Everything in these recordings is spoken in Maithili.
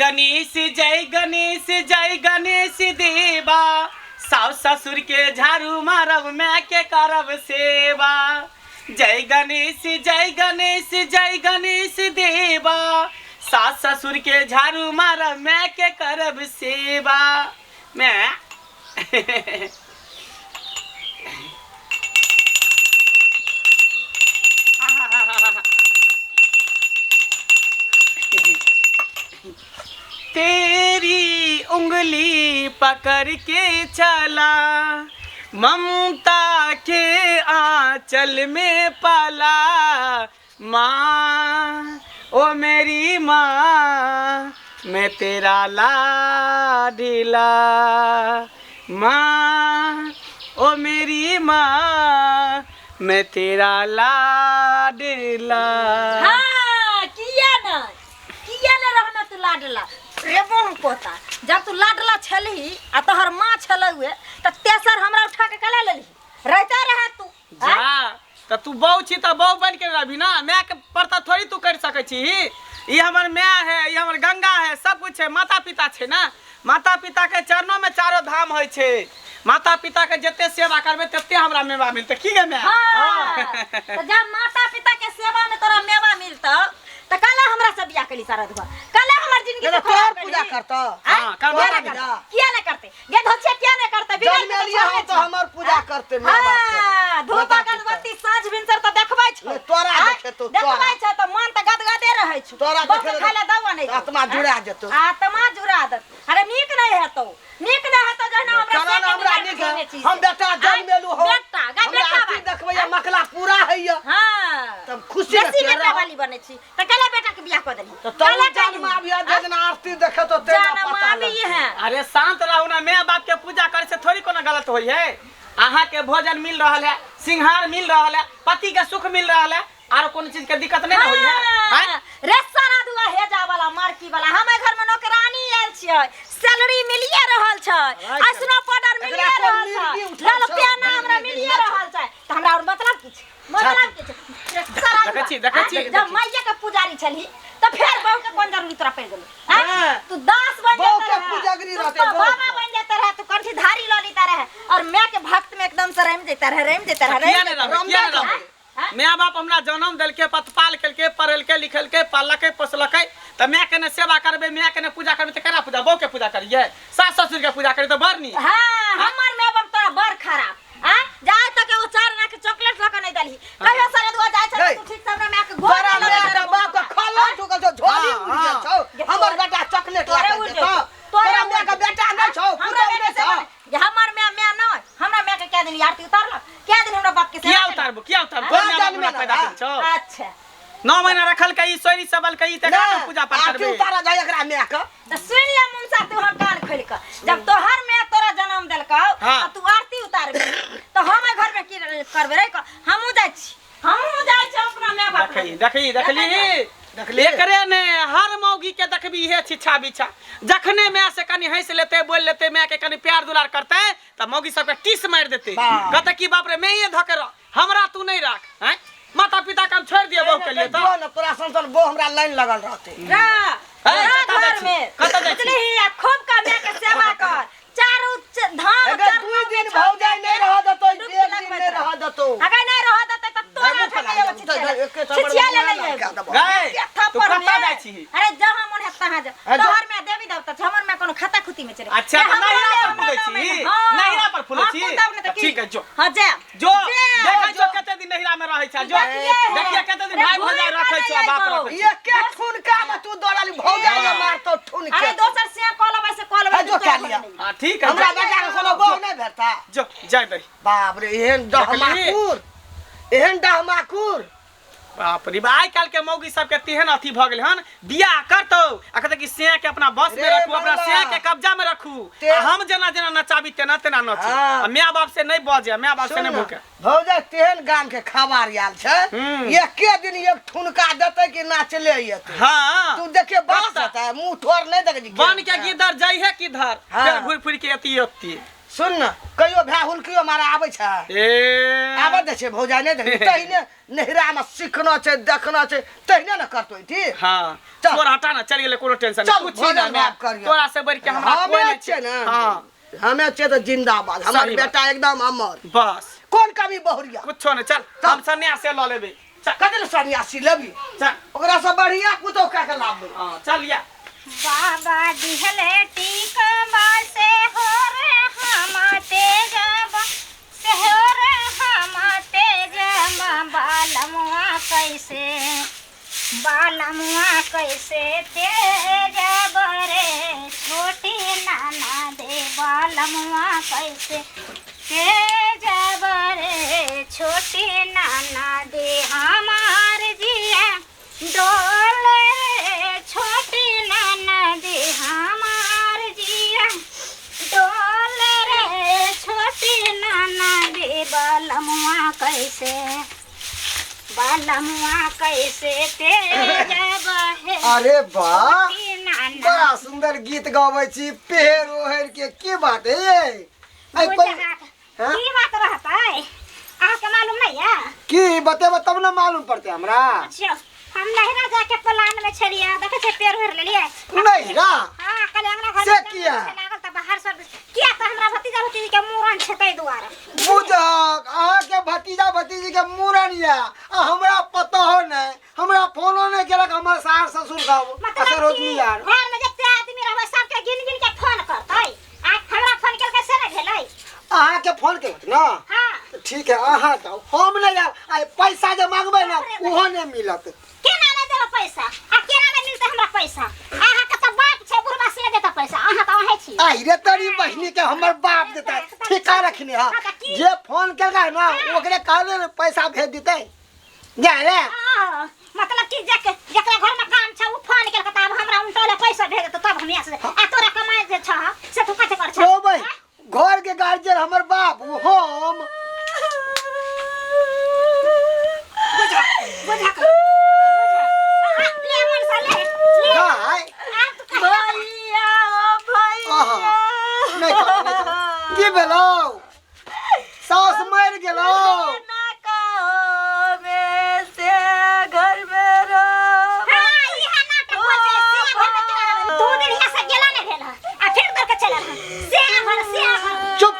गणेश जय गणेश जय गणेश देवा, सास ससुर के झाड़ू मारब माय के करब सेवा। जय गणेश जय गणेश जय गणेश देवा, सास ससुर के झाड़ू मारब माय के करब सेवा। माय तेरी उंगली पकड़ के चला, ममता के आंचल में पाला। माँ ओ मेरी माँ, मैं तेरा लाडला। माँ ओ मेरी माँ, मैं तेरा लाडला। हाँ, किया न किया न रहना तू लाडला रे बहु पोता। जब तू लाडला छलही आ तोहर माँ छलहुए त तेसर हमरा उठा के कला लेलही, रहता रहे तू। जा त तू बहू छी त बहू बन के रहबी ना, माय के परता थोड़ी तू कर सकै छी। ई हमर माय है, ई हमर गंगा है, सब कुछ है, माता पिता छै ना। माता पिता के चरणों में चारो धाम होइ छै। माता पिता के जते सेवा करबे तते हमरा मेवा मिलते। की गे माय? हाँ, त जब माता पिता के सेवा में तोरा मेवा मिलतौ त काला हमरा से बियाह केली सारा दुआ, काला हमर जिंदगी से तोहर खराब पूजा केली। करतौ। हाँ, कर किया माता नहीं पिता। करते? किया नहीं करते? गे धोछिया किया नहीं करते? बिगड़ के जन्मेलियै हम छोड़ने तऽ छी। हमर पूजा करते माय बाप के। हाँ, धूप माता पिता। अगरबत्ती साँझ भिनसर तऽ देखबै छौ। नहि, तोरा आँय? देखेतौ, देखबै तोरा। छौ तऽ मन तऽ गदगदे रहै छौ। तोरा बौआ के देखेतौ खाय लए दवा नहि तऽ छौ। आत्मा जुड़ा जेतौ। आत्मा जुड़ा देतौ। अरे नीक नहि हेतौ, नीक नहि हेतौ जहिना हमरा चलऽ से ने हमरा के नीक बिगाड़ है। छी हम से। बेटा आँय? जन्मेलु हौ। बेटा, गा हमरा बेटा आरती बाली। देखबैया मकला पूरा होइया। हाँ। तब खुशी में बेसी के बेटा रहब। वाली बनै छी तऽ कला बेटा के बियाह कऽ देलही। तऽ तब कला जन्म आबिया जेना आरती देखेतौ तेना जन्म पता आबी लगतौ। है। अरे शांत रहू ना, माय बाप के पूजा करे से थोड़ी कोनो गलत होई है। अहाँ के भोजन मिल रहल है, सिंहार मिल रहल है, पति के सुख मिल रहल है, आरो कोनो चीज के दिक्कत नहीं ना होई है। हाँ, आँय? रे सारा दुआ हेजा वाला मार्की वाला हमें घर में नौकरानी आयल छियै, सैलरी मिलिए रहल छै, ऐसनो पाउडर एकरा मिलिए कोन रहल मिर्गी छै, उठल लाल छौ? पेना हमरा मिर्गी मिलिए छौ। रहल छै, तऽ हमरा और मतलब की छै? मतलब की छै? रे सारा देखै दुआ, छी, देखै छी, आँय? देखै जब छी। माइये के पुजारी छलही तऽ फेर बहू के कोन जरूरी तोरा पड़ि गेलौ? आँय? हाँ। तू दास बन बहू जेता के रहे, पुजगरी तू रहतै, तो बहू बाबा के। बन जेता रहे, तू कंठीधारी लऽ लेता रहे और माय के भक्त में एकदम से रमि जेता रहे, रमि जेता रहे, किया रमि नहि जेता रहबै, किया नहि रहे। रहबै? आँय? माय बाप हमरा जन्म देलकै, पतपाल केलकै, पढ़ेलकै लिखेलकै, पाललकै पोसलकै, तऽ माय के ने सेवा करबै, माय के ने पूजा करबै तऽ केना पूजा? बहू के पूजा करियै, सास ससुर के पूजा करियै तऽ बड़ नीक। हाँ, हमर माय बाप तोरा बड़ खराब। आँय? जाय तक एगो 4 आना के चॉकलेट लऽ के नहि देलही। कहियो सारा दुआ जाय छै गै, तू ठीक से हमरा माय के गोर तोरा नहि माय लगै के छै। बाप के खल्ला ठुकल छौ, झोली हाँ, उड़ि गेल हाँ। छौ। हमर बेटा चॉकलेट लऽ तोरे के उड़ि देतौ। जेतौ। तोरे तोरा उड़ि माय के जेतौ। बेटा नहि छौ, हमरा पुतहु माय के नहि छौ। सेवा नहि। हमर माय माय नहि, हमरा माय के कए दिन आरती उतारलक, कए दिन हमरा बाप के सेवा किया केलक? उतारबो, किया उतारबो? हाँ, तोर माय बाप जन्मे हमरा ना, पैदा हाँ। केने छौ। अच्छा। 9 महीना रखल के ई सोरी सबल के ई तकरा ने नहि, पूजा पाठ आरती करबे। उतारऽ जाय एकरा माय के। तऽ सुनि ले मुनसा तू हम कान खोलि कऽ, जब तोहर माय तोरा जन्म देलकौ हाँ। आ तू आरती उतारबी तऽ हम एहि घर में की करबै रे? हमहूँ जाइ छी, हमहूँ जाइ छी अपना माय बाप देखी लग। देखी देखली देखली? एकरे ने हर मौगी के देखबी हे छिछा बिछा। जखने माय से कनी हंस लेते बोल लेते, माय के कनी प्यार दुलार करते तऽ मौगी सबके टीस मारि देते। बाप। कहते कि बाप रे मैं ये धके रह, हमरा तू नहीं राख। हैं? माता पिता के हम छोड़ दिए बहू के लिए तो। जो ने तोरा सन सन बहू हमरा लाइन लगल रहते। रा, ए, रा कतऽ जाइ घर छी? में। कतऽ जाइ छी? बुझलिही, आ खूब का माय के सेवा कर। चारू धाम अगर चरणों 2 में दिन छौ भौजाई माय नहीं के। रह देतौ, डुबकी 1 दिन लगबैत नहीं रह। रह देतौ। अगर नहीं रह देतै तऽ तोरा मुँह उठा के फैला एगो दे, छिछिया दे, एके थप्पड़ छिछिया ले मुँह ले लगा देबौ। गै, एक थप्पड़ तू कतऽ में। जाइ छीही? अरे जहाँ मन हेत तहाँ जा। अरे जो- तोहर में देवी देवता छै, हमर में कोनो खाता खुती में छै रे। अच्छा, ए, तऽ हमरा नैहरा में पर हमरा फूलै नाम छी? है। हाँ। नैहरा पर फूलै हाँ, छी? फूलतब ने तऽ की? ठीक है, जो। हाँ, जा। जो, जा। देखै छौ कते दिन नैहरा में रहै छै, जो। देखिए हे। देखिए कते दिन अरे भाई भौजाई घुरि रखै कऽ छौ, बाप नहि रखै छौ। एके ठुनका में तू दौड़ल भौजाई के हाँ। मारतौ ठुनके। अरे दोसर से कऽ लेबै से कऽ लेबै, हाँ, जो तू तोरा कए लिअ। घर नहि। हाँ, ठीक है, हमरा जो। बेटा के कोनो बहू नहि भेटता। जो, जाय दही। बाप रे, एहन देखली? डहमाकुर, एहन डहमाकुर। बाप रे, आइ काल्हि के मौगी सबके तेहन अथी भऽ गेल हन, बियाह करतौ आ कहतै कि सिया के अपना बस में रे रखू, अपना बाबा। सिया के कब्जा में रखू, ते- आ हम जेना जेना नचाबी तेना तेना नची, हाँ। आ माय बाप से नहीं बजे, माय बाप से सुन नहीं ना, भूखे। भौजाई तेहन गाम के खबर आयल छै, हम्म। एके दिन एक ठुनका देतै कि नाचले एतै। हाँ। तू देखिए बास कत्ता? हेतै, मुँह ठोर नहि देखै छी बन के गिदर जइहे किधर, हाँ। फेर घुरि फिर के एती एती। सुन न, कहियो भाय हुलकियो मारा आबै छै? ए आबऽ दै छै भौजाइ? नहि दै तहिने नैहरामे सीखना छै, देखना छै, तहिने ने करतो ठीक। हाँ। चल। तोरा हटा ना, चल गेलै, कोनो टेंशन चल, नहीं, कुछ भोजन ना भात करियो। तोरा से बढ़ के हमरा कोई हमे नहीं छियै ने। हाँ। हमे छियै तऽ जिंदाबाद हमर सही बात। बेटा एकदम अमर। बस। कोन कमी बहुरिया? कुछो नहीं, चल हम सन्यास से लऽ लेबै, चल। कथी लए सन्यासी लेबी? चल। ओकरा से बढ़िया पुतोह कए के लाबबै। हाँ चल या। बाबा दिहले टीकबा से हो रे हम तेजबा से हो रे हम तेजबा, बालमुआ कैसे, बालमुआ कैसे तेजब रे छोटी नाना दे, बालमुआ कैसे तेजब रे छोटी नाना दे, हमार जिया डोल रे छोटी नाना दे, हमार जिया डोल रे छोटी नाना दे, बालमुआ कैसे, बालमुआ कैसे तेजब हे। अरे वाह, छोटी नाना। बड़ा सुंदर गीत गाबै छी पेड़ ओहर के, की बात है ये? ऐ कोई हाँ? की बात रहतै, अहाँके मालूम नहीं है? की बतेबै तब ने मालूम पड़तै हमरा। अच्छा, हम नहिरा जाके प्लान में छलियै, देखै छै पेड़ उड़ लेलियै। नैहरा? हाँ, कल अंगना घर से में किया? छै लागल तऽ बाहर सब किया तऽ हमरा भतीजा भतीजी के मूड़न छै ताहि दुआरे। बुझक अहाँके भतीजा भतीजी के मूड़न यऽ आ हमरा पता हो नहि, हमरा फोनो नहि केलक हमर सार ससुर सब आ मतलब सरोजनी कि यार। घर में जते आदमी रहबै सबके गिन गिन के फोन करतै, आ हमरा फोन केलकै से नहि भेलै। अहाँके फोन केलक ने? हाँ। ठीक है, अहाँ जाउ, हम नहि जायब। आ पैसा जे मांगबै ने ओहो नहि मिलत। केना नहि देबै पैसा आ केना नहि मिलतै हमरा पैसा? अहाँके तऽ बाप छै बुढ़बा से देतै पैसा, अहाँ तऽ अहें छी। आई रे तोरी बहिनी के हमर बाप देता ठेका रखने है। हाँ, तऽ की? जे फोन केलकै ने ओकरे कहले ने पैसा भेज देतै, जा रे। आ, मतलब कि जकरा घर में काम छै उ फोन केलकै तऽ आब हमरा उनटोले पैसा भेज देतै तब हम यहाँ से, आ तोरा कमाइ जे छह से तू कथी कर छह? रो भाई, घर के गार्जियन हमर बाप हम। बुझा बुझा बुझा, आ, ले मन से ले ले। गाय। आब तू कहिया भैया ओ आहा, भैया। नहि करू, नहि करू। की भेलौ? सास मरि गेलौ? ना कहो में से घर में रहो। हाँ, इहा नाटक हो छै, से घर में केना रहबै? 2 दिन यहाँ से गेला नहि भेल हँ, आ फेर दौड़ के चलल हँ। से घर, से घर। चुप।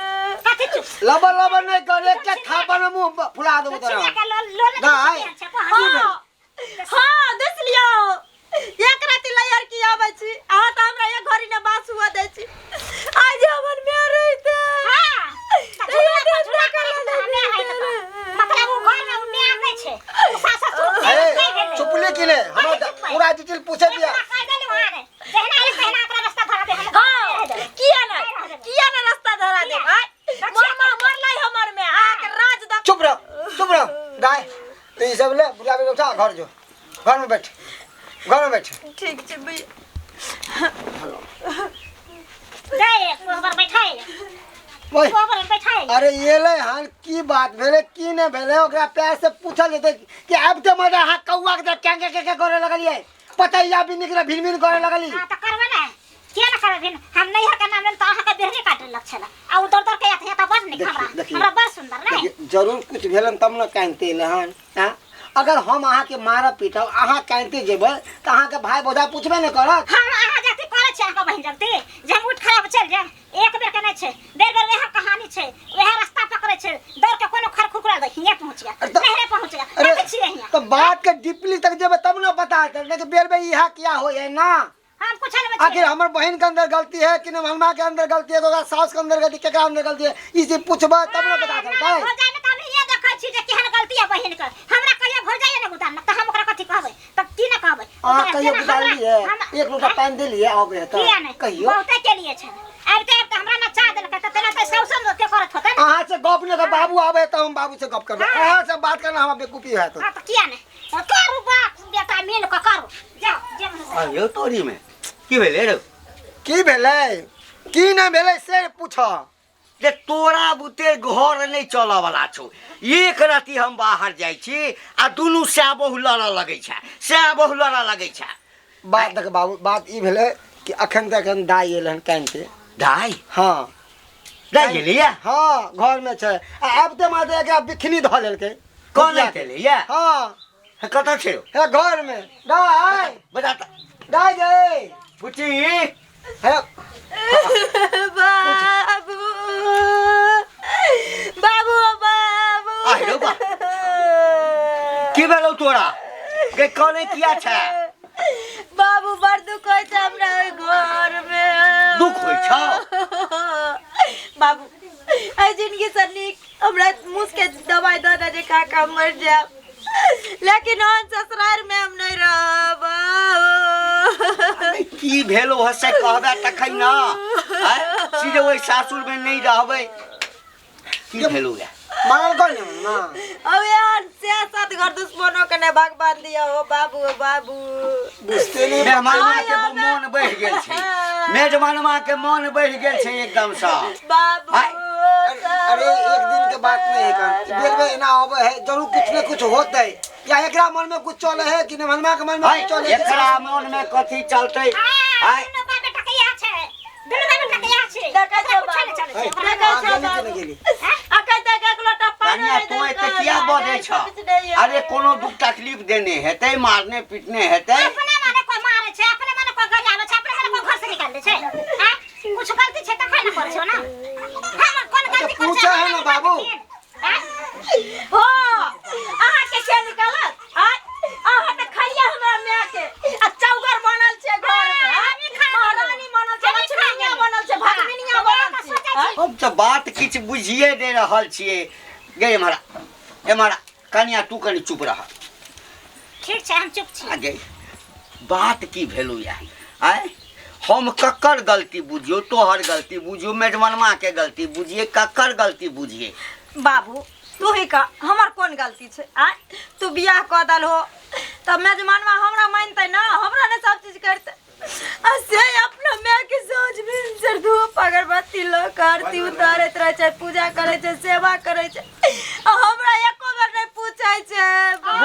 कथी चुप? लबर लबर नहि कर, एक थापड़ में मुंह फुला देबो तोरा। चिड़िया के लोल लोल गाय। नहि छै, को की हँ। भेल? हाँ, देख लियौ, एक राति लैयर की आबै छी, अहाँ तऽ हमरा एक घड़ी ने बास हुआ दै छी। आज हमर माय रहिते हाँ, तऽ झूला पर झूला करै छै तऽ हमे हइ तऽ। मतलब उ घर में उ माय नहि छै, उ सास ससुर ए, नहि भेलै। चुपले की ने हमरा कथी चुपबै? पूरा डिटेल पूछे दिया। एकरा कहि देली वहाँ रे, जहिना एलै तहिना ओकरा रास्ता धरा दे, हम घर में हाँ रहि देबै। किया नहि, किया नहि रास्ता धरा देब? आय मोर माँ मरलै हमर में अहाँके राज दऽ। चुप रह, चुप रह। गाय तो ई सब ले बुला के उठा, घर जो, घर में बैठ, घर में बैठ। ठीक छै भैया। गए कोहबर बैठाइ। ओए। कोहबर बैठाइ। अरे ये ले हाल की बात भेलै की नहि भेलै ओकरा प्यार से पूछल जेतै कि आब तऽ मजा अहाँ कौआ के क्या क्या क्या करे लगलियै, पतैया भी निकले भिन भिन करे लगली। हाँ तऽ करबै ने, किया ने करबै भिन? हम नैहर के नाम लेल तऽ अहाँके बेरनी काटि लेलक छल, आ उ दौड़ दौड़ के आयत तऽ बड़ नीक देखिए, हमरा देखिए। हमरा बड़ सुंदर नहि। देखिए, जरूर कुछ भेलन तब ने कानिते एलै हन। आँ? अगर हम अहाँके मारब पीटब अहाँ कानिते जेबै तऽ अहाँके भाय बोझा पूछबे नहि करत। हम अहाँ जाति करै छी अहाँके बहिन जगती जे हम उठि खड़ा चलि जायब, एक बेर के नहि छै, बेर बेर वएह कहानी छै, वएह रास्ता पकड़ै छै, दौड़ के कोनो खर खुखरा दै हियाँ पहुँच गेल, अरे तऽ- नहरे पहुँच गेल, अरे देखै छियै हियाँ। तऽ बात के डीपली तक जेबै तब ने पता हेतै, नहीं तऽ बेर बेर इएह किया होइ है ना। हम कुछ नहीं आखिर हमर बहन के अंदर गलती है कि हनुमा के अंदर गलती है, ओकरा सास के अंदर गलती, केकरा अंदर गलती है, ई चीज पूछबै तब ने पता चलतै। भौजाई में तऽ हम इहे देखै छी जे केहन गलती है बहिन के, हमरा कहियो भौजाई ने गुदान तऽ हम ओकरा कथी कहबै, तब की ने कहबै? अहाँ ओकरा कहियो केना गुदानलियै? एक लोटा पानि देलियै आबै तऽ? किया नहि? कहियो बहुते केलियै छै, आबिते आबिते हमरा नचा देलकै तऽ तेना तऽ सौसन के करत होतै ने। अहाँ से गप नहि कर, बाबू आबै तऽ हम बाबू से गप करबै, अहाँ से बात करना हमरा बेवकूफी हैत। हाँ तऽ किया नहि करू, बाप बेटा मिल कऽ करू, जाओ जे मन से। अरे तोरी में की भेलै रौ? की भेलै की नहि भेलै से पूछ। जे तोरा बुते घर नहि चलऽ वाला छौ, एक राति हम बाहर जाइ छी आ दुनू सए बहु लड़ऽ लगै छै, सए बहु लड़ऽ लगै छै। बात देख बाबू, बात ई भेलै कि अखन तक अखन दाइ एलै हन कानिते। दाइ? हाँ। नहि गेलैया? हाँ, घर में छै। आ आबिते मात्र एकरा बिखनी धऽ लेलकै। कोन गेलैया? हाँ। हे, कतऽ छै? हे, घर में। दाइ। बता तऽ। दाइ गे। बुच्ची। हे। बाबू, बाबू, बाबू। आहि रौ बा। की भेलौ तोरा गे? कने किया छै? बाबू, बड़ दुख होइ छै हमरा ओहि घर मे। दुख होइ छौ? बाबू, एहि जिंदगी से नीक हमरा मुस के दवाई दऽ दे जे खा कऽ मरि जायब, लेकिन हम ससुराल में हम नहीं रहब। अरे, की भेलो ह से कहबे तखन न। आँय, सीधे ओहि सासुर में नहीं रहबै? की भेलो या? मारल कोन ने ना? अब यार से सात घर दुश्मनों के ने भगवान दिया हो। बाबू, हो बाबू। बुझते नहीं। मेहमानमा के मोन बढ़ि गेल छै, मेजबानमा के मोन बढ़ि गेल छै एकदम सँ। बाबू। आय। अरे, एक दिन के बात नहीं है कान, बेर बेर एना आवे है, जरूर कुछ न कुछ होते है, या एकरा मन में कुछ चले है कि मेहमानमा के मन में हाय, कुछ चले है। एकरा मन में कथी चलतै? हाय। दुनू बाप बेटा के इएह छै, दुनू बाप बेटा के इएह छै। देखै छौ कुछो बाबू। नहि चलै छै। देखै छौ गेली कि बाबू। नहि गेली? अखन तक एक लोटा पानि कनिया, नहि तू एते देलकै, किया बजै छ? किछु नहि। अरे, कोनो दुख तकलीफ देने हेतै, मारने पीटने हेतै? अपने माने कोई मारे छै, अपने माने कोई गरियाबै छै, अपने माने कोई घर से निकाल दै छै। आँय, कुछ गलती छै तखन ने करै छौ ना। हम कोन गलती करै पूछा है ना बाबू। आँय? हो, अहाँ के के निकालत? आय, अहाँ तऽ खाइए हमरा माय के आ चौगर बनल छै घर में, आय? महारानी बनल छै, लक्ष्मीनिया बनल छै, भगमिनिया बनल छै, आय? हम तऽ बात किछु बुझिए नहि रहल छियै गे। एम्हरा, एम्हरा। कनिया, तू कनि चुप रह। ठीक छै, हम चुप छी। आ गे, बात की भेलौ या? आँय, हम ककर गलती बुझियौ? तोहर गलती बुझियौ, मेजमनमा के गलती बुझिए, ककर गलती बुझिए? बाबू, तू ही कह, हमर कोन गलती छै? आय, तू बियाह कऽ दल हो तऽ मेजमानवा हमरा मानतै ना, हमरा ने सब चीज करतै, आ से अपना माय के साँझ भिनसर धूप अगरबत्ती लऽ कऽ आरती उतारैत रहै छै, पूजा करै छै, सेवा करै छै, आ हमरा एको बेर नहि पूछै छै। कोन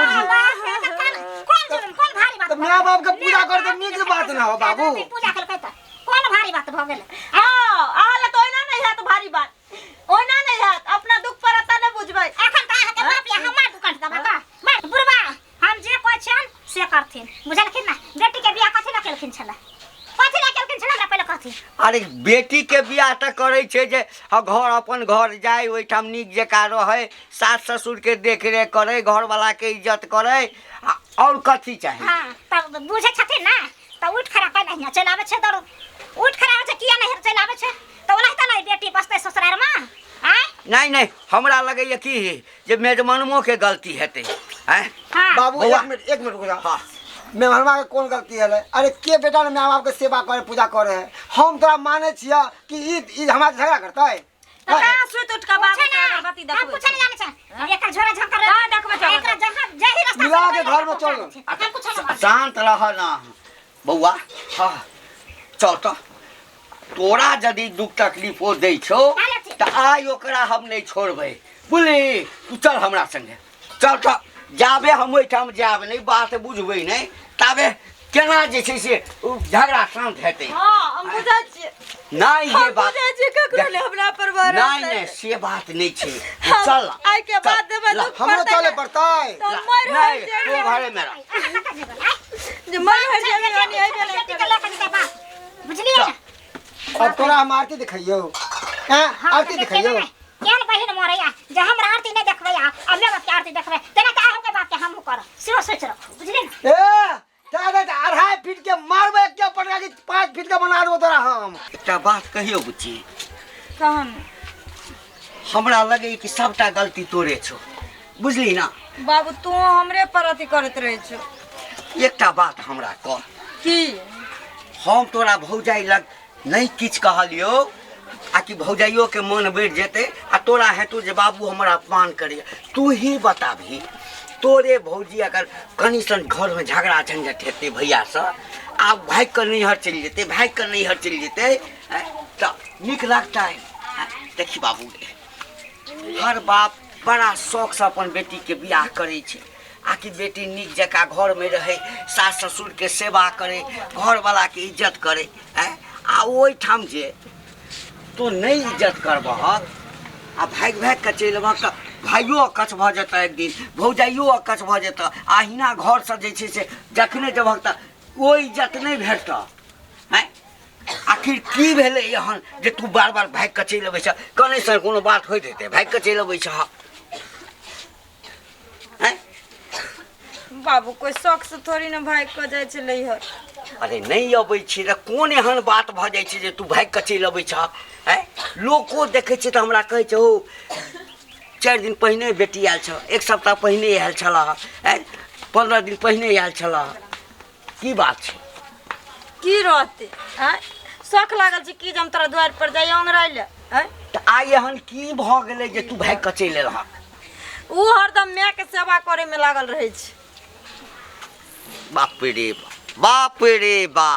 कोन जुर्म, कोन भारी बात? तऽ माय बाप के पूजा करते नीक बात ना हो बाबू। पूजा केलकै तऽ कोन भारी बात भऽ गेलै? हँ, अहाँ लए तऽ ओहिना नहि हैत भारी बात, ओहिना नहि हैत। अपना दुख पर एतऽ नहि बुझबै। एखन तऽ अहाँके बाप या हमर दुकान दबा कऽ मार। बुढ़बा, हम जे कहै छियनि से करथिन, बुझलखिन ने? बेटी के बियाह कथी लए केलखिन छलै? कथी लए केलखिन छलै, हमरा पहिले कहथिन। अरे, बेटीके बियाह तऽ करै छै जे हँ, घर अपन घर जाय, ओहिठाम नीक जकाँ रहै, सास ससुरके देखरेख करै, घरवलाके इज्जत करै, आ आओर कथी चाही? हाँ, तब बुझै छथिन ने तऽ उठि खड़ा कऽ नहि चलि आबै छै? दौड़ उठि खड़ा होइ छै, किया नहि चलि आबै छै? तऽ ओनाहिते ने बेटी बसतै ससुरारमे? आँय? नहि नहि, हमरा लगैए कि जे मेजमनमोके गलती हेतै। आँय? हाँ। बाबू। बौआ। एक मिनट, एक मिनट रुक जा। हाँ। मेहमानमा के कोन गलती है? अरे, के बेटा ने माय बाप के सेवा करे, पूजा करे है? हम तोरा माने छियै कि ई ई हमरा से झगड़ा करतै? तऽ कहाँ सुति उठि कऽ बाबू पूछे के ना, अगरबत्ती हम देखबै? कुछो नहीं जानै छै। एकर झोरा झंकर कहाँ देखबै छौ? एकरा जहाँ जाहि रास्ता मिला से के घर में चल। हम कुछो नहीं मानै। शान्त रह ना बौआ। हाँ, चल तऽ। तोरा यदि दुख तकलीफ ओ दै छौ तऽ आइ ओकरा हम नहि छोड़बै, बुझली? तू चल हमरा संगे, चल तऽ। जाबे हम ओहिठाम जायब नहि, बात बुझबै नहि, ताबे केना जे छै से ओ झगड़ा शान्त हेतै? हँ, हम बुझै छियै। नहि, ये हम बात बुझै छियै, ककरो नहि हमरा पर भरोसा। नहि नहि, से बात नहि छै। तू चल ना। आइ के बाद देबै ला, दुख हमरो पड़तै चले ने, पड़तै। तऽ मरि नहि, जेबै। तू घरे में रह। अहाँ कतऽ जेबै? आँय? जे मरि हरि जेबै, ओनी अयबे नहि बेटी के करबै। लऽ कऽ जेतै बाप, बुझलियै ने? अब तोरा हम आरती दिखाइयो? हैं? हाँ, आरती तऽ दिखाइयो? देखेबै ने। केहन बहिन मरैया जे हमरा आरती नहि देखबै आ अपने बाप के आरती देखबै? तेना तऽ अहूँके बाप के हमहूँ करब, सेहो सोचि रखू, बुझलियै ने? ए दादा, तऽ 2.5 फीट के मारबै के पटका के 5 फीट के बना देबो तोरा हम। एकटा बात कहियौ बुच्ची? कहन। हमरा लगैए कि सबटा गलती तोरे छौ, बुझली ना? बाबू, तू हमरे पर अथी करैत रहै छौ। एकटा बात हमरा कह। की? हम तोरा भौजाइ लग नहि किछु कहलियौ आ कि भौजाइयोके मन बढ़ि जेतै आ तोरा हेतौ जे बाबू हमर अपमान करैए। तू ही बताबही, तोरे भौजी अगर कनि सन घरमे झगड़ा झंझट हेतै भैयासँ आ भागि कऽ नैहर चलि जेतै, भागि कऽ नैहर चलि जेतै, आँय, तऽ नीक लगतै? आँय, देखी बाबू, हर बाप बड़ा शौकसँ अपन बेटीके बियाह करै छै आकि बेटी नीक जकाँ घरमे रहै, सास ससुरके सेवा करै, घरवलाके इज्जत करै। आँय, आ ओहिठाम जे तू नहि इज्जत करबहक आ भागि भागि कऽ चलि अबहक तऽ भाइयो अकछ भऽ जेतऽ एक दिन, भौजाइयो अकछ भऽ जेतऽ। आ अहिना घरसँ जे छै से जखने जेबहक तऽ ओ इज्जत नहि भेटतऽ। आँय, आखिर की भेलै एहन जे तू बार बार भागि कऽ चलि अबै छह? कने सन कोनो बात होइत हेतै, भागि कऽ चलि अबै छह? आँय बाबू, कोई शौक से थोड़ी ना भाग के जाइ छै नैहर। अरे नहि अबै छी तऽ कोन एहन बात भऽ जाइ छै जे तू भागि कऽ चलि अबै छह? आँय, लोको देखै छै तऽ हमरा कहै छै, हौ 4 दिन पहिने बेटी आयल छल, 1 सप्ताह पहिने आयल छलह, आँय 15 दिन पहिने आयल छलह, की बात छै? की रहते? आँय, शौक लागल छै की जे हम तोरा दुआरि पर जाइ ओंगराइ ले? आँय, तऽ आइ एहन की भऽ गेलै जे तू भागि कऽ चलि एलहक? उ हरदम माय के सेवा करे में लागल रहै छै। बाप रे बाप रे बा,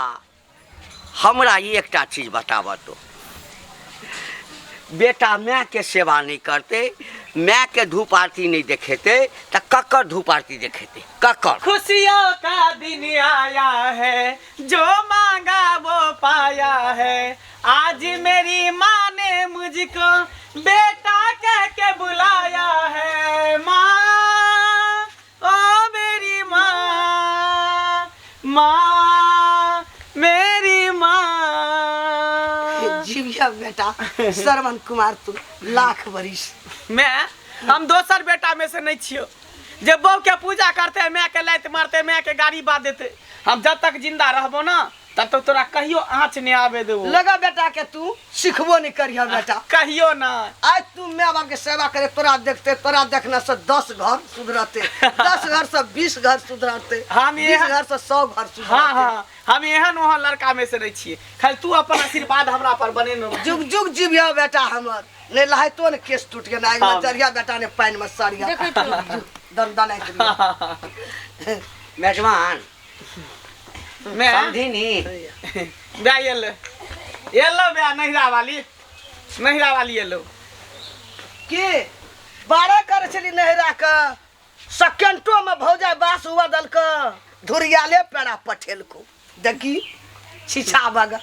हमरा ई एकटा चीज बताबऽ तो, बेटा माय के सेवा नहीं करते, माय के धूप आरती नहीं देखेते, तऽ ककर धूप आरती देखेते? ककर? खुशियों का दिन आया है, जो मांगा वो पाया है, आज मेरी माँ ने मुझको बेटा कह के बुलाया है। माँ, ओ मेरी माँ, माँ मेरी माँ। जीविया बेटा श्रवण कुमार, तू लाख बरिस। मैं हम दोसर बेटा में से नहीं छियो जे बहू के पूजा करते, माय के लात मारते, माय के गाड़ी बात देते। हम जब तक जिंदा रहबो ना तब तक तोरा कहियो आँच नहीं आवे देबो। लगा बेटा के तू सिखबो नहीं करिह बेटा, कहियो ना। आज तू my बाप के सेवा करे, तोरा देखते, तोरा देखना से 10 घर सुधरते, 10 घर से 20 घर सुधरते, हम 20 घर से 100 घर सुधरते। हाँ हाँ, हम एहन वहाँ लड़का में से नहीं छिए, खाली तू अपन आशीर्वाद हमरा पर बने न। जुग जुग जीविया बेटा हमर, नहीं लहाय तो ने केस टूट के ना हाँ। जरिया बेटा ने पानि में सरिया देखै तो दन दन मेजबान मैं समझी बे एलो एलो बे नहिरा वाली, नहिरा वाली एलो। के बारह करे छली नहिरा के सेकेंडो में भौजा बास हुआ दल के धुरियाले पेड़ा पठेल को देखी छिछा बगा।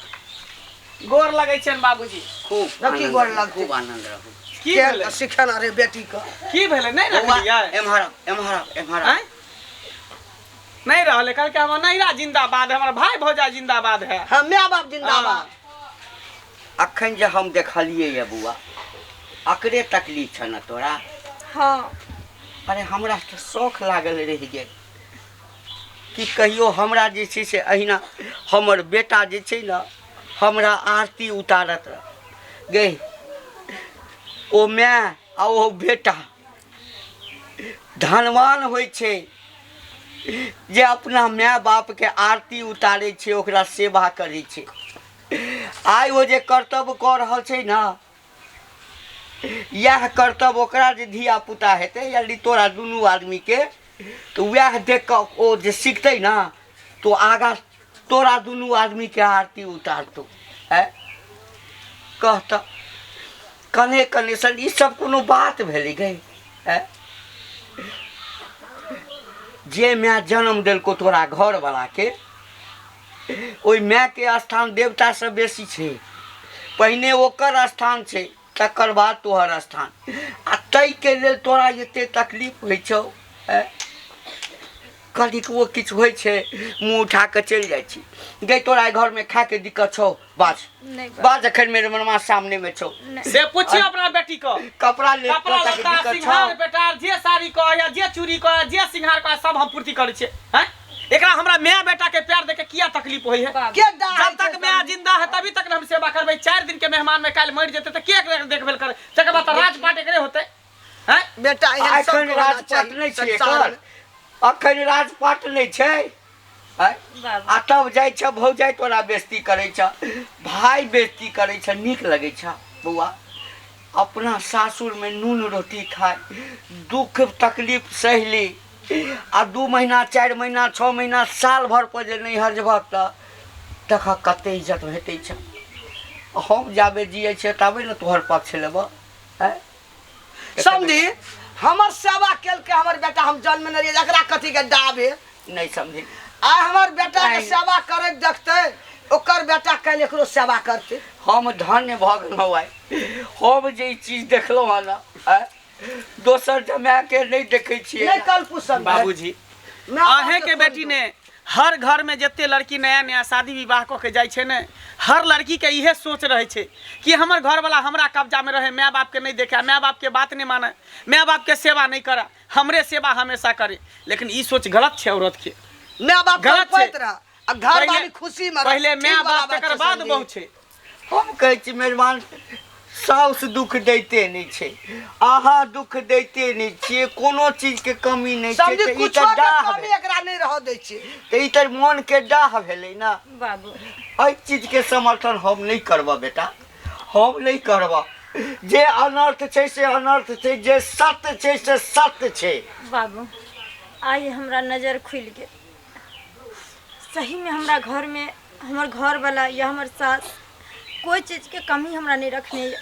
गोर लगै छनि बाबूजी। खूब देखी गोर लगतै। खूब आनंद रहू। की भेलै? सिखना रे बेटी के की भेलै? नहि रखलियै? एम्हर एम्हर एम्हर। आँय? नहीं रहले, कहलकै हमर नहिरा जिंदाबाद है, हमर भाई भौजा जिंदाबाद है। हाँ, my बाप जिंदाबाद। अखन जे हम देखलियै ये बुआ, अकरे तकलीफ छ न तोरा? हाँ। अरे हमरा तऽ शौख लागल रहि गेल कि कहियो हमरा जे छै से अहिना हमर बेटा जे छै ने हमरा आरती उतारत गई। ओ my आ ओ बेटा धनवान होइ छै जे अपना my बाप के आरती उतारै छै, ओकरा सेवा करै छै। आइ ओ जे कर्तव्य कऽ रहल छै ने, इएह कर्तव्य ओकरा जे धिया पुता हेतै या तोरा दुनू आदमीके, तऽ वएह देख कऽ ओ जे सिखतै ने तो आगाँ तोरा दुनू आदमीके आरती उतारतौ। आँय कह तऽ कने कने सन ई सब कोनो बात भेलै गै? आँय जे माय जन्म देलको तोरा घरवला के, ओहि मायके स्थान देवतासँ बेसी छै। पहिने ओकर स्थान छै, तकर बाद तोहर स्थान। आ ताहिके लेल तोरा एते तकलीफ होइ छौ? आँय कनिकबो किछु होइ छै मुँह उठा कऽ चलि जाइ छी। गै तोरा घरमे खायके दिक्कत छौ? बाज बाज, अखन मेरे मनमा सामनेमे छौ। से पूछियो अपना बेटी को, कपड़ा ले कपड़ा लत्ता सिंघार बेटार जे साड़ी कह या जे चूड़ी कह जे सिंघार कह सब हम पूर्ति करै छियै। हैं एकरा हमरा my बेटा के प्यार देके किया तकलीफ होई है? के जब तक my जिंदा है तभी तक हम सेवा करबै। 4 दिन के मेहमान में काल्हि मरि जेतै तऽ के एकरा देखभाल करे? तकर बाद तऽ राजपाट एकरे होतै। हैं बेटा एहन एखन सबके होना राजपाट चाही नहि छै संसार एकर, अखन राजपाट नहि छै। आ तब जाइ छ भौजाइ तोरा बेइज्जती करै छ, भाय बेइज्जती करै छ, नीक लगै छ बौआ? अपना सासुरमे नून रोटी खाय दुख तकलीफ सहली आ 2 महीना 4 महीना 6 महीना साल भर पर जे नैहर जेबहक तऽ देख कते इज्जत भेटै छ। हम जाबे जियै छियै ताबे ने तोहर पक्ष लेबह। आँय समझी हमर सेवा केलकै हमर बेटा, हम जन्म ने रहियै, एकरा कथी के डाबे नहीं समझी। आइ हमर बेटा के सेवा करैत देखते ओकर बेटा काल्हि एकरो सेवा करतै। हम धन्य भऽ गेलहुँ आइ, हम जे ई चीज देखलहुँ हँ ने, आँय, दोसर जमायके नहि देखै छियै। नहि कल्पू सब बाबूजी, अहें के बेटी ने हर घर में जते लड़की नया नया शादी विवाह कऽ के जाइ छै ने, हर लड़की के इहे सोच रहै छै कि हमर घरवाला हमरा कब्जा में रहे, माय बाप के नहीं देखे, माय बाप के बात नहीं माने, माय बाप के सेवा नहीं करे, हमरे सेवा हमेशा करे। लेकिन ई सोच गलत छै औरत के। माय बाप गलत छै। कल्पैत रह आ घर वाली खुशी में रह। पहिले ठीक माय वाला बाप बात तकर छै बाद संगी। बहु छै। हम कहै छी मेहरबान, साउस दुख दैते नहि छै, अहाँ दुख दैते नहि छियै, कोनो चीजके कमी नहि छै, समझी तऽ ई कुछो तऽ के डाह कमी भेलै। एकरा नहि रहऽ दै छै। तऽ ई तऽ मोनके डाह भेलै ने बाबू। एहि चीजके समर्थन हम नहि करबऽ बेटा, हम नहि करबऽ। जे अनर्थ छै से अनर्थ छै, जे सत्य छै से सत्य छै। बाबू, आइ हमरा नजर खुलि गेल। सहीमे हमरा घरमे हमर घरवला या हमर सास कोइ चीजके कमी हमरा नहि रखने यऽ,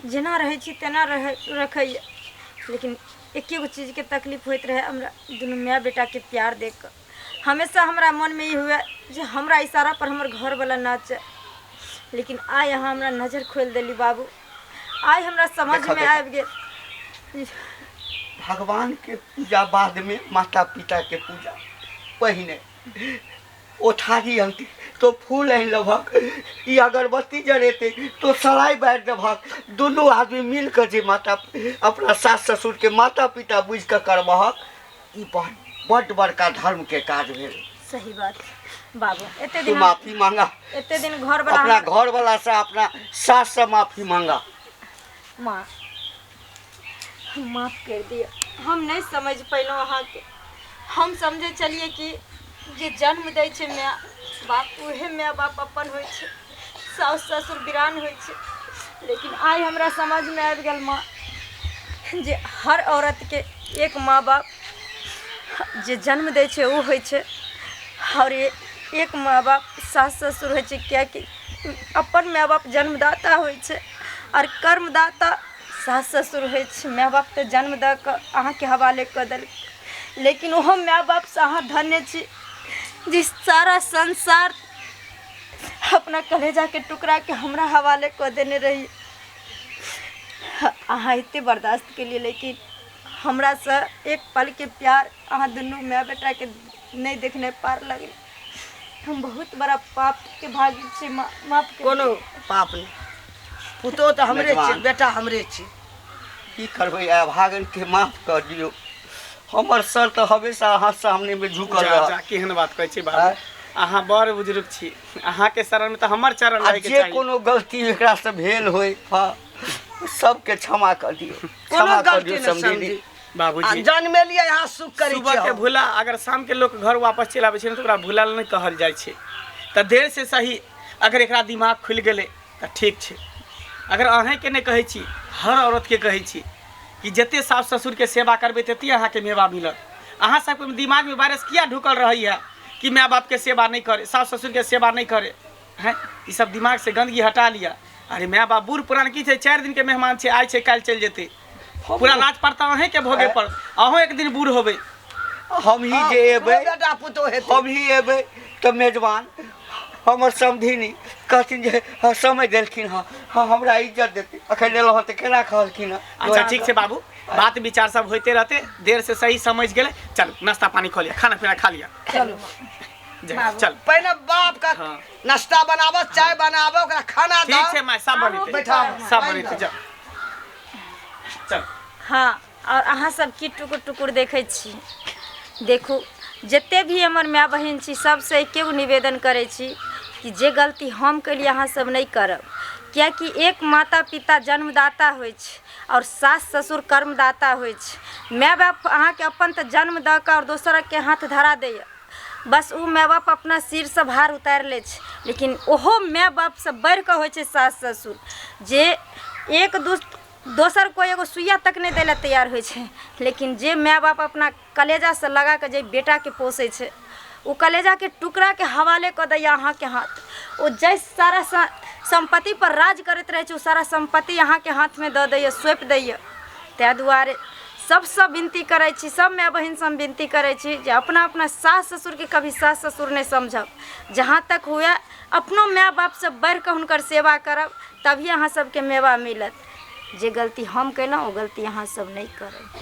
जेना रहै छी तेना रहै रखैए। लेकिन एके गो चीजके तकलीफ होइत रहै हमरा, दुनू माय बेटाके प्यार देख कऽ हमेशा हमरा मनमे ई हुए जे हमरा इशारा पर हमर घरवला नाचै। लेकिन आइ अहाँ हमरा नजर खोलि देली बाबू, आइ हमरा समझमे देखऽ। आबि गेल। भगवान के पूजा बाद में, माता पिता के पूजा पहिने। ओ थारी आनतै तो फूल आनि लेबहक, ई अगरबत्ती जरेतै तो सराय बारि देबहक। दुनू आदमी मिल कऽ जे माता अपना सास ससुर के माता पिता बुझि कऽ करबहक, ई बड्ड बड़का धर्म के काज भेल। सही बात बाबू। एते तू दिन माफी मांगा, एते दिन घर वाला अपना घर वाला से, अपना सास से माफी मांगा। माँ, माफ कर दिया, हम नहीं समझ पैलहुँ अहाँके। हम समझे चलिए कि जे जन्म दै छै माय बाप, उहे माय बाप अपन होइ छै, साउस ससुर बिरान होइ छै। लेकिन आइ हमरा समझमे आबि गेल माँ, जे हर औरतके एक माँ बाप जे जन्म दै छै ओ होइ छै, आओर एक माँ बाप सास ससुर होइ छै। किएकि अपन माय बाप जन्मदाता होइ छै आओर कर्मदाता सास ससुर होइ छै। माय बाप तऽ जन्म दऽ कऽ अहाँके हवाले कऽ देलक, लेकिन ओहो माय बापसँ अहाँ धन्य छी जे सारा संसार अपना कलेजाके टुकड़ाके हमरा हवाले कऽ देने रही। अहाँ एते बर्दाश्त केलियै, लेकिन हमरासँ एक पलके प्यार अहाँ दुनू माय बेटाके नहि देखने पार लगलै। हम बहुत बड़ा पापके भागी छी माँ, माफ करि कोनो पाप नहि, पुतोह तऽ हमरे छी, मेजबान। बेटा हमरे छी। की करबै, अभागन के माफ कर दियौ। हमर सर तऽ हमेशा अहाँ सामने में झुकल जा रहत। जा, केहन बात कहै छी बाबू, आँय? अहाँ बड़ बुजुर्ग छी, अहाँके शरण में तऽ हमर चरण आ रहैके जे चाही। कोनो गलती एकरा से भेल होय, हाँ, सबके क्षमा कर दियौ, कोनो क्षमा कर गलती दियौ नहि समधिनी। समझी। आ बाबूजी, जन्मेलियै यहाँ सुख करै सुबह छियै के हम। भूला अगर शाम के लोग घर वापस चलि आबै छै ने, तऽ ओकरा भूलल नहि कहल जाइ छै। तऽ देर से सही अगर एकरा दिमाग खुलि गेलै तऽ ठीक छै। अगर अहेँके नहि कहै छी, हर औरतके कहै छी कि जते सास ससुरके सेवा करबै तते अहाँके मेवा मिलत। अहाँ सबके दिमागमे वायरस किया ढुकल रहैए कि माय बापके सेवा नहि करे, सास ससुरके सेवा नहि करे? हैं, ई सब दिमाग से गंदगी हटा लिअ। अरे माय बाप बूढ़ पुरान की छै, 4 दिन के मेहमान छै, आइ छै काल्हि चलि जेतै। पूरा राज पड़ता अहेँके भोगे पड़त, अहूँ एक दिन बूढ़ होबै। हम ही जे एबै, बेटा पुतोह हेतै, हम ही एबै तऽ मेजबान हमर समधिनी कहथिन जे हँ, समय देलखिन हँ, हँ हमरा इज्जत देतै। अखन एलहुँ हँ तऽ केना कहलखिन हँ। अच्छा ठीक छै बाबू, बात विचार सब होइते रहते, देर से सही समझ गेलै। चल नाश्ता पानी खा लिअ, खाना पीना खा लिअ। चलू चल पहिने बाप का हाँ। नाश्ता बनाबो, चाय बनाबो, ओकरा खाना ठीक दो। छै माय, सब बनेतै, बैठाबो, सब बनेतै। चल चल। हाँ, और अहाँ सब की टुकुर टुकुर देखै छी? देखू, जते भी हमर माय बहिन छी, सबसँ एके गो निवेदन करै छी कि जे गलती हम केलियै अहाँ सब नहि करब। किएकि एक माता पिता जन्मदाता होइ छै और सास ससुर कर्मदाता होइ छै। माय बाप अहाँके अपन तऽ जन्म दऽ कऽ और दोसरके हाथ धरा दैए, बस ओ माय बाप अपना सिरसँ भार उतारि लै छै। लेकिन ओहो माय बापसँ बढ़िकऽ होइ छै सास ससुर, जे एक दोसर कोइ एगो सुइया तक नहि दै लए तैयार होइ छै, लेकिन जे माय बाप अपना कलेजासँ लगाकऽ जे बेटाके पोसै छै, ओ कलेजाके टुकड़ाके हवाले कऽ दैए अहाँके हाथ। ओ जाहि सारा सम्पत्ति पर राज करैत रहै छै, ओ सारा सम्पत्ति अहाँके हाथमे दऽ दैए, सौंपि दैए। ताहि दुआरे सबसँ विनती करै छी, सब माय बहिनसँ हम विनती करै छी जे अपना अपना सास ससुरके कभी सास ससुर नहि समझब। जहाँ तक हुए अपनो माय बापसँ बढ़िकऽ हुनकर सेवा करब, तभी अहाँ सबके मेवा मिलत। जे गलती हम केलहुँ ओ गलती अहाँ सब नहि करब।